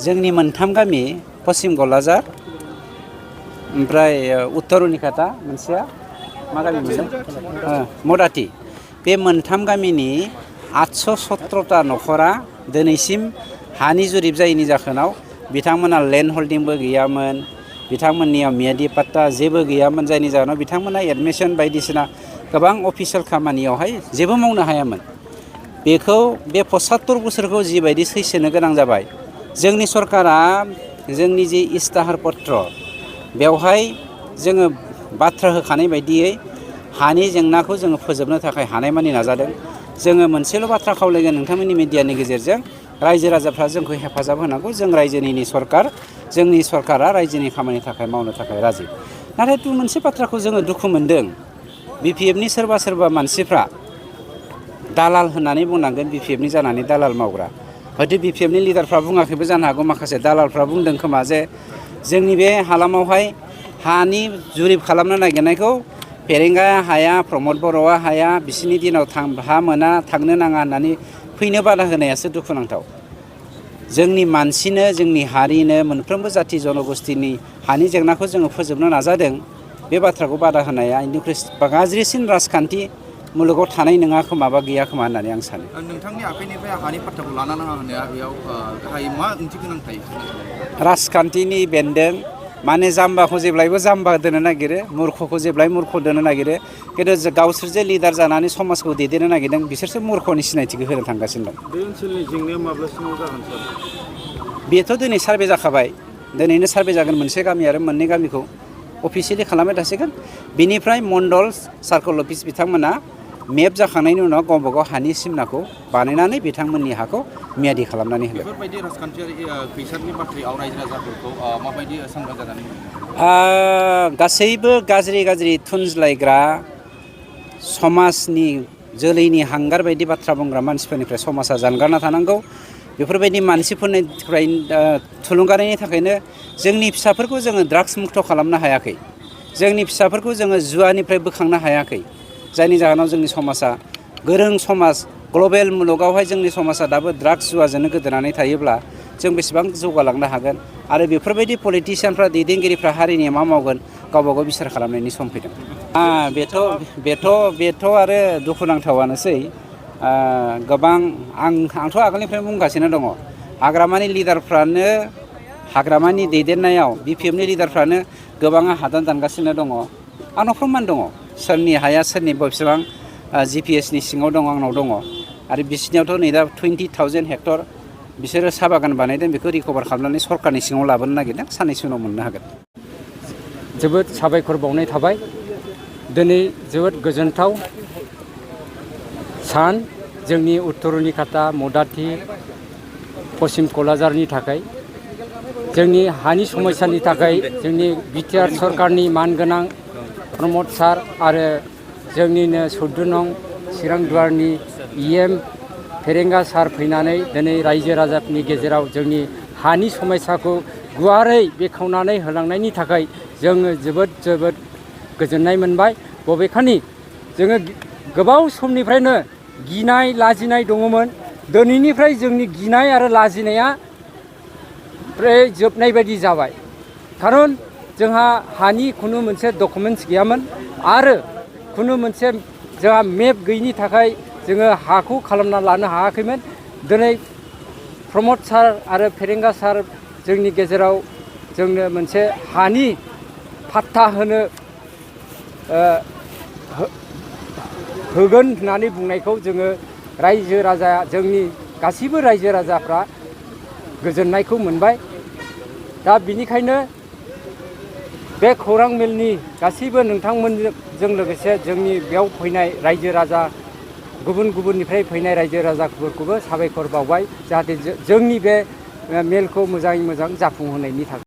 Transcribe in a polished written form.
जोंनि मोनथाम गामि पश्चिम गलाजार ओमफ्राय उत्तर रुनिकाटा मोनसेया मा गामि मोनलाय मदाति बे मोनथाम गामिनि 817टा न'खरा दिनैसिम हानि जुरिब जायैनि जाहोनाव बिथांमोना लेन्ड हल्डिंबो गैयामोन बिथांमोननियाव मियादि पाट्टा जेबो गैयामोन जायनि जाहोनाव बिथांमोना एडमिशन बायदिसिना गोबां अफिसियेल खामानियावहाय जेबो मावनो हायामोन बेखौ बे 75 बोसोरखौ जिबायदि सैसोनो गोनां जाबाय जोंनि सरकारा जोंनि जि इस्ताहार पत्र बेवहाय जोङो बाथ्रा होखानाय बायदियै हानि जेंनाखौ जोङो फोजोबनो थाखाय हानायमानि नाजादों जोङो मोनसेल' बाथ्रा खावलायगोन नोंथांमोननि मिडियानि गेजेरजों रायजो राजाफ्रा जोंखौ हेफाजाब होनांगौ जों रायजोनि सरकार जोंनि सरकारा रायजोनि खामानि थाखाय मावनो थाखाय राजि नाथाय मोनसे बाथ्राखौ जोङो दुखु मोनदों बिपिएफनि सोरबा मानसिफ्रा दालाल होननानै बुंनांगोन बिपिएफनि जानानै दालाल मावग्रा हयथ' बिपिएफनि लिडारफ्रा बुङाखैबो जानो हागौ माखासे दालालफ्रा बुंदों खोमा जे जोंनि बे हालामावहाय हानि जुरिब खालामनो नागिरनायखौ फेरेंगा हाया प्रमद बर'आ हाया बिसोरनि दिनाव हा मोना थांनो नाङा होननानै फैनो बादा होनायासो दुखुनांथाव जोंनि मानसिनो जोंनि हारिनो मोनफ्रोमबो जाथि जनगोष्ठीनि हानि जेंनाखौ जोङो फोजोबनो नाजादों बे बाथ्राखौ बादा होनाया इनिख्रुइ गाज्रिसिन राजखान्थि मुलुगाव थानाय नङा खोमा बा गैया खोमा होननानै आं सानो नोंथांनि आखाइनिफ्राय हानि पाट्टाखौ लाना नाङा होननाया बेयाव गाहाय मा ओंथि गोनां थायो राजखान्थिनि बेन्दों माने जाम्बाखौ जेब्लायबो जाम्बा दोननो नागिरो मूर्खखौ जेब्लायबो मूर्ख दोननो नागिरो खिन्थु गावसोर जे लिडार जानानै समाजखौ दैदेननो नागिरदों बिसोरसो मूर्खनि सिनायथिखौ होनो थांगासिनो दं बे ओनसोलनि जेंनाया माब्लासिमाव जागोन सार बेथ' दिनै सार्भे जाखाबाय दिनैनो सार्भे जागोन मोनसे गामि आरो मोननै गामिखौ अफिसियेलि खालामबाय थासिगोन बिनिफ्राय मण्डल सार्कल अफिस बिथांमोना मेप जाखांनायनि उनाव गावबा गाव हानि सिमनाखौ बानायनानै बिथांमोननि हाखौ मियादि खालामनानै होगोन बेफोरबायदि राजखान्थियारि खैसारनि बाथ्रायाव रायजो राजाफोरखौ माबायदि सांग्रां जानानै गासैबो गाज्रि थुनज्लायग्रा समाजनि जोलैनि हांगार बायदि बाथ्रा बुंग्रा मानसिफोरनिफ्राय समाजा जानगारना थानांगौ बेफोरबायदि मानसिफोरनिफ्राय थुलुंगानायनि थाखायनो जोंनि फिसाफोरखौ जोङो ड्राग्स मुक्त खालामनो हायाखै जोंनि फिसाफोरखौ जोङो जुवानिफ्राय बोखांनो हायाखै जायनि जाहोनाव जोंनि समाजा गोरों समाज ग्लबेल मुलुगावहाय जोंनि समाजा दाबो ड्राग्स जुवाजोंनो गोदोनानै थायोब्ला जों बेसेबां जौगालांनो हागोन आरो बेफोरबायदि पलिटिशियानफ्रा दैदेनगिरिफ्रा हारिनि मा मावगोन गावबा गाव बिसार खालामनायनि सम फैदों बेथ' आरो दुखुनांथावानोसै गोबां आंथ' आगोलनिफ्रायनो बुंगासिनो दङ हाग्रामानि लिडारफ्रानो हाग्रामानि दैदेननायाव बिपिएफनि लिडारफ्रानो गोबाङा हादान दानगासिनो दङ आंनाव प्रमान दङ सोरनि हाया सोरनि बेसेबां जिपिएसनि सिङाव दङ आंनाव दङ आरो बिसिनियावथ' नै दा 20,000 हेक्टर बिसोरो साहा बागान बानायदों बेखौ रिकभार खालामनानै सरकारनि सिङाव लाबोनो नागिरदों साननैसो उनाव मोननो हागोन जोबोद साबायखर बावनाय थाबाय दिनै जोबोद गोजोनथाव सान जोंनि उत्तर रुनिकाटा मदाति पश्चिम क'क्राझारनि थाखाय जोंनि हानि समस्यानि थाखाय जोंनि बिटिआर सरकारनि मानगोनां प्रमद सार आरो जोंनिनो 14 नं चिरां दुवारनि इएम फेरेंगा सार फैनानै दिनै रायजो राजाफोरनि गेजेराव जोंनि हानि समस्याखौ गुवारै बेखेवनानै होलांनायनि थाखाय जोङो जोबोद गोजोननाय मोनबाय बबेखानि जोङो गोबाव समनिफ्रायनो गिनाय लाजिनाय दङमोन दिनैनिफ्राय जोंनि गिनाय आरो लाजिनाया फ्राय जोबनाय बायदि जाबाय खारन जोंहा हानि खुनु मोनसे डकुमेन्ट्स गैयामोन आरो खुनु मोनसे जोंहा मेप गैयिनि थाखाय जोङो हाखौ खालामना लानो हायाखैमोन दिनै प्रमद सार आरो फेरेंगा सार जोंनि गेजेराव जोंनो मोनसे हानि पाट्टा होगोन होननानै बुंनायखौ जोङो रायजो राजा जोंनि गासैबो रायजो राजाफ्रा गोजोननायखौ मोनबाय दा बिनिखायनो बे खौरां मेलनि गासैबो नोंथांमोनजों लोगोसे जोंनि बेयाव फैनाय रायजो राजा गुबुननिफ्राय फैनाय रायजो राजाफोरखौबो साबायखर बावबाय जाहाथे जोंनि बे मेलखौ मोजाङै मोजां जाफुंहोनायनि थाखाय